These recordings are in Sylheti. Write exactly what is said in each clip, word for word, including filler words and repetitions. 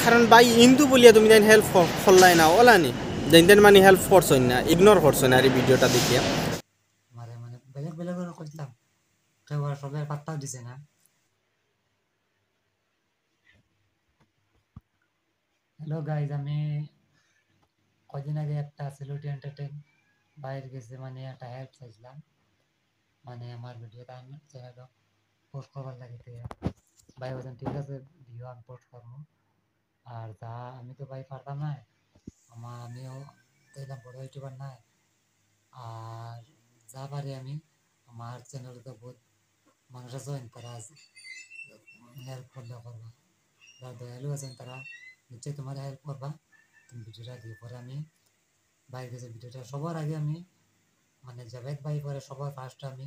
কারণ ভাই হিন্দু বলিয়া তুমি তাইন হেল্প করলায় না, ওলা নি? যেন তেন মানে হেল্প করছইন না, ইগনোর করছইন আর এই ভিডিওটা দেখিয়া। আমারে মানে বেলেগ বেলেগ করে কইছিলাম, কেউ আর সবে পাত্তাও দিছে না। হ্যালো গাইজ, আমি কয়দিন আগে একটা সিলেটি এন্টারটেইন ভাইর গেছে মানে একটা হেল্প চাইছিলাম, মানে আমার ভিডিও তান চ্যানেলো পোস্ট করবার লাগি। তে ভাই বলছেন, "ঠিক আছে, ভিডিও আমি পোস্ট করবো।" আর যা, আমি তো ভাই পারতাম না, আমার, আমিও তো এরকম বড় ইউটিউবার না। আর যা পারি আমি, আমার চ্যানেলো তো বহুত মানুষ আছইন, তারা হেল্প করলে করবা, যারা দয়ালু আছইন, তারা নিশ্চয়ই তোমার হেল্প করবা। তুমি ভিডিওটা দিয়ে পরে আমি ভাইর গেছে ভিডিওটা সবার আগে আমি, মানে, জাভেদ ভাই পরে সবার ফার্স্ট আমি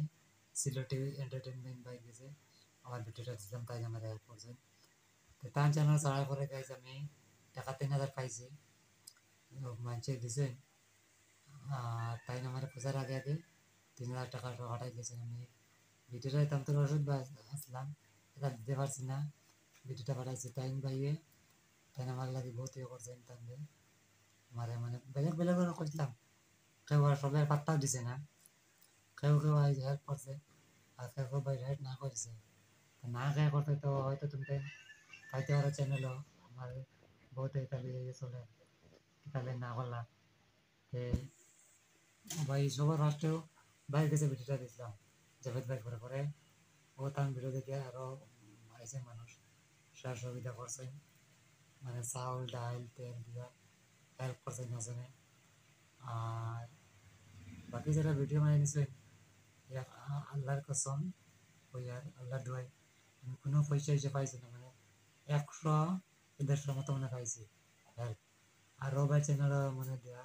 সিলেটি এন্টারটেইনমেন্ট ভাইর গেছে আমার ভিডিওটা দিছিলাম, তাইন আমারে হেল্প করছইন। তো তান চ্যানেল ছাড়ার পরে গাইজ আমি টাকা তিন হাজার পাইছি, মানষে দিছইন। আর তাইন আমারে পূজার আগে আগে তিন হাজার টাকা পাঠাই দিছইন। আমি ভিডিওটা দিতাম, তোর ওষুধ বা-, আসলাম, এটা দিতে পারছি না, ভিডিওটা পাঠাইছি তাইন ভাইয়ে। তাইন আমার লাগি বহুত ইয়ে করছইন, তাইন আমারে মানে বেলেগ বেলেগ করে করছিলাম, কেউ আর সবে পাত্তাও দিছে না। কেউ কেউ আইজ হেল্প করছে, আর কেউ কেউ ভাই হেল্প না করছে। তো না কেউ করতে তো হয়তো তুমি তাইন পাইতে পারো চ্যানেলো, আমার বহুত ইতালি ইয়ে চলে, ইতালি না করলা। তে ভাই সবার ফার্স্টেও ভাইর গেছে ভিডিওটা দিছিলাম, জাভেদ ভাই করে করে ও তান ভিডিও দেখে আরো আইছে মানুষ, সহযোগিতা করছে, মানে চাউল, ডাইল, তেল দিয়া হেল্প করছে দুজনে। আর বাকি যারা ভিডিও বানাই দিছে, ইয়া আ-, আল্লাহর কসম, ওই আর আল্লাহর দোয়াই, আমি কোনো পয়সা হিসেবে পাইছি না, মানে একশো দেড়শো মতো মনে পাইছি হেল্প। আর ও ভাই চ্যানেল মনে দেয়া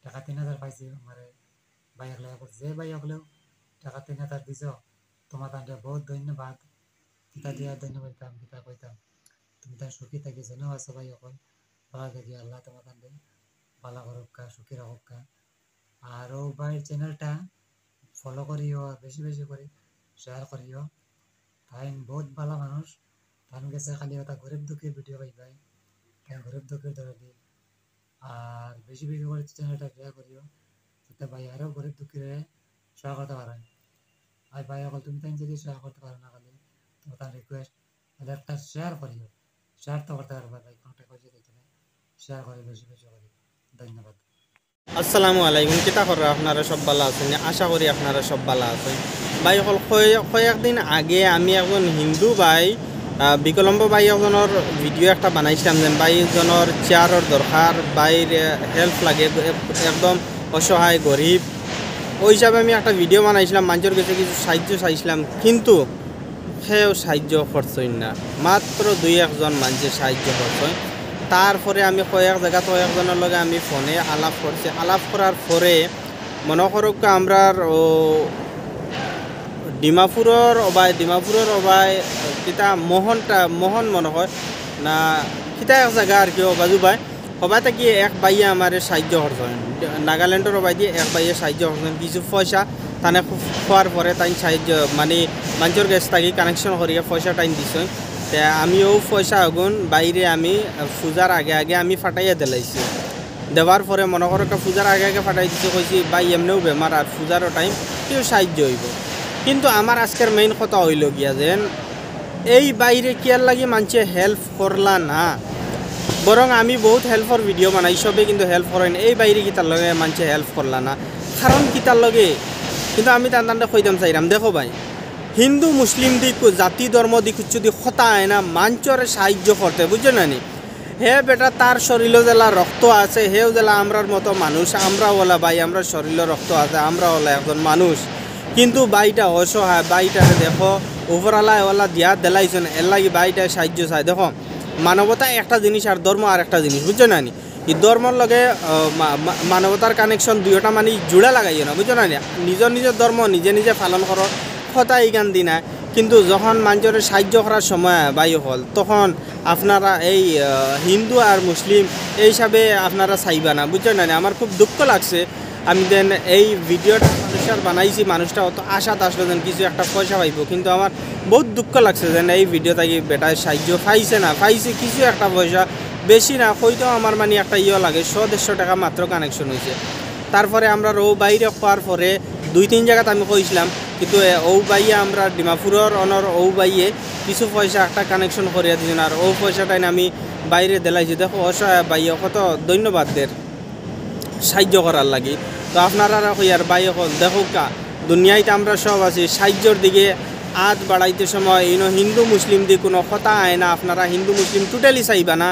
টাকা তিন হাজার পাইছি, মানে ভাই একলা করছে, যে ভাই হকলেও টাকা তিন হাজার দিছ, তোমার তানরে বহুত ধন্যবাদ। কিতা দিয়া ধন্যবাদ দিতাম, কিতা কইতাম, তুমি তার সুখী থাকি যেন আছো ভাই হকল, ভালা থাকি আল্লাহ তোমার তানরে ভালা করুক্কা, সুখী রাখুক্কা। আর ও ভাইর চ্যানেলটা ফলো করিও, আর বেশি বেশি করে শেয়ার করিও। তাইন বহুত ভালা মানুষ, তান গেছে খালি ওটা গরিব দুঃখীর ভিডিও পাইবাই, তাইন গরিব দুঃখীর দরদি। আর বেশি বেশি করে চ্যানেলটা শেয়ার করিও, যাতে ভাই আরও গরিব দুঃখীরে শেয়ার করতে পারেন। আর ভাই হকল তুমি তাইন যদি শেয়ার করতে পারো না খালি, তো তার রিকোয়েস্ট, তাহলে একটা শেয়ার করিও, শেয়ার তো করতে পারবে ভাই, কোনো টাকা পয়সা দিতে না, শেয়ার করে বেশি বেশি করে। ধন্যবাদ। আসসালামু আলাইকুম, কিতা কররা আপনারা সব ভালা আছইন? আশা করি আপনারা সব ভালা আছইন। ভাই হকল, কয়-, কয়েকদিন আগে আমি একজন হিন্দু ভাই, আহ, বিকলম্ব ভাই একজনর ভিডিও একটা বানাইছিলাম, যেন ভাই একজনর চেয়ারর দরকার, ভাইর, আহ, হেল্প লাগে, এক-, একদম অসহায় গরিব। ওই হিসাবে আমি একটা ভিডিও বানাইছিলাম, মানষর গেছে কিছু সাহায্য চাইছিলাম, কিন্তু কেউ সাহায্য করছইন না, মাত্র দুই একজন মানষে সাহায্য করছইন। তারপরে আমি কয়েক জাগাত কয়েকজনর লগে আমি ফোনে আলাপ করছি, আলাপ করার পরে মনো করউক্কা আমরার ও ডিমাপুরর ওবায়, ডিমাপুরর ওবায় কিতা মোহনটা, মোহন মনো কয় না, কিতা এক জাগা আর কি, ও বাজু ভাই। হবায় থাকি এক ভাইয়ে আমারে সাহায্য করছইন, নাগাল্যান্ডর হবায়দি এক ভাইয়ে সাহায্য করছইন, কিছু পয়সা তানে খু-, খোয়ার পরে তাইন সাহায্য, মানে, মানষর গেছ থাকি কানেকশন করিয়া পয়সা তাইন দিছইন। তে আমি অউ পয়সা অগুন ভাইরে আমি, আহ, পূজার আগে আগে আমি ফাটাইয়া দিলাইছি। দেওয়ার পরে মনো করউক্কা পূজার আগে আগে ফাটাই দিছি, কইছি, "ভাই, এমনেও বেমার, আর পূজারও টাইম, কিছু সাহায্য অইবো।" কিন্তু আমার আজকের মেইন কথা অইলো গিয়া যেন এই ভাইরে কিয়ার লাগি মানষে হেল্প করলা না। বরং আমি বহুত হেল্পর ভিডিও বানাই, সবে কিন্তু হেল্প করইন। এই ভাইরে কিতার লগে মানষে হেল্প করলা না, কারণ কিতার লগে? কিন্তু আমি তান তানরে কইতাম চাইরাম, দেখো ভাই, হিন্দু মুসলিম দি কু-, জাতি ধর্ম দি কুচ্ছু দি কথা আয় না, মানষরে সাহায্য করতে, বুঝছো না নি? হে বেটা, তার শরীলো যেলা রক্ত আছে, হেও যেলা আমরার মতো মানুষ, আমরাও অলা ভাই, আমরার শরীলো রক্ত আছে, আমরাও অলা একজন মানুষ। কিন্তু ভাইটা অসহায়, ভাইটারে দেখো, উপরআলায় অলা দিয়া দিলাইছইন, এরলাগি ভাইটায় সাহায্য চায়। দেখো, মানবতা একটা জিনিস আর ধর্ম আর একটা জিনিস, বুঝছো না নি? ই ধর্মর লগে, আহ, মা-, মা-, মানবতার কানেকশন দুইওটা মানে জুড়া লাগাইও না, বুঝছো না নি? নিজর নিজর ধর্ম নিজে নিজে পালন করো, কথা ইখান দি না। কিন্তু যখন মানষরে সাহায্য করার সময় আয়, ভাই অকল, তখন আপনারা এই, আহ, হিন্দু আর মুসলিম এই হিসাবে আপনারা চাইবা না, বুঝছো না নি? আমার খুব দুঃখ লাগছে। আমি যেন এই ভিডিওটা মানুষটার বানাইছি, মানুষটা অত আশাত আসলো যেন কিছু একটা পয়সা পাইবো, কিন্তু আমার বহুত দুঃখ লাগছে যেন এই ভিডিও থাকি বেটায় সাহায্য পাইছে না, পাইছে কিছু একটা পয়সা, বেশি না, কইতেও আমার মানে একটা ইয়ে লাগে, শো দেড়শো টাকা মাত্র কানেকশন হইছে। তারপরে আমরা ও বাইরে হওয়ার পরে দুই তিন জাগাত আমি কইছিলাম, কিন্তু এ, ও ভাইয়ে আমরা ডিমাপুরর অনর ও ভাইয়ে কিছু পয়সা একটা কানেকশন করিয়া দিছইন, আর ও পয়সাটাই আমি বাইরে দিলাইছি। দেখো অসহায় ভাইয়ে কত ধন্যবাদ দের সাহায্য করার লাগি। তো আপনারারে কইয়ার ভাই অকল, দেখউক্কা, দুনিয়াইত আমরা সব আছি, সাহায্যর দিকে আত বাড়াইতে সময় ইনো হিন্দু মুসলিম দি কোনো কথা আয় না। আপনারা হিন্দু মুসলিম টোটালি চাইবা না।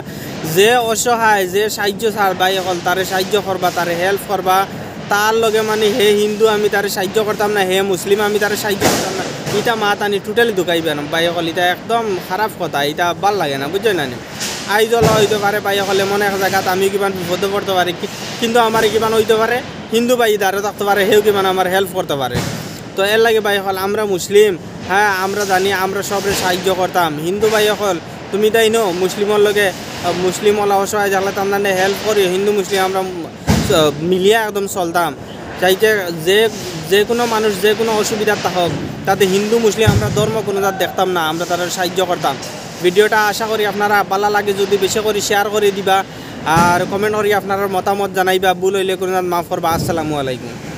যে অসহায়, যে সাহায্য চার ভাই অকল, তারে সাহায্য করবা, তারে হেল্প করবা। তার লগে মানে হে হিন্দু আমি তারে সাহায্য করতাম না, হে মুসলিম আমি তারে সাহায্য করতাম না, ইটা মাত আনি টোটালি ঢুকাইবা না ভাই অকল। ইটা একদম খারাপ কথা, ইটা ভালা লাগে না, বুঝছইন না নি? আইজ অলা অইতে পারে ভাই অকল, এমন এক জাগাত আমি কিমান বিপদে পড়তে পারি, কি-, কিন্তু আমার কিমান অইতে পারে, হিন্দু ভাই দাঁড়ে থাকতে পারে, হেও কিমান আমার হেল্প করতে পারে। তো এর লাগি ভাই অকল, আমরা মুসলিম, হ্যাঁ, আমরা জানি আমরা সবরে সাহায্য করতাম। হিন্দু ভাই অকল, তুমি তাই নো মুসলিমর লগে, আহ, মুসলিম অলা অসহায় জাগলে তান্দানে হেল্প করি, হিন্দু মুসলিম আমরা, আহ, মিলিয়া একদম চলতাম। চাইতে যে, যে কোনো মানুষ যে কোনো অসুবিধাত থাকউক, তাতে হিন্দু মুসলিম আমরা ধর্ম কোনো জাত দেখতাম না, আমরা তারার সাহায্য করতাম। ভিডিওটা আশা করি আপনারা ভালা লাগে, যদি বেশি করি শেয়ার করি দিবা, আর কমেন্ট করি আপনারার মতামত জানাইবা, ভুল অইলে কোনো জাত মাফ করবা। আসসালামু আলাইকুম।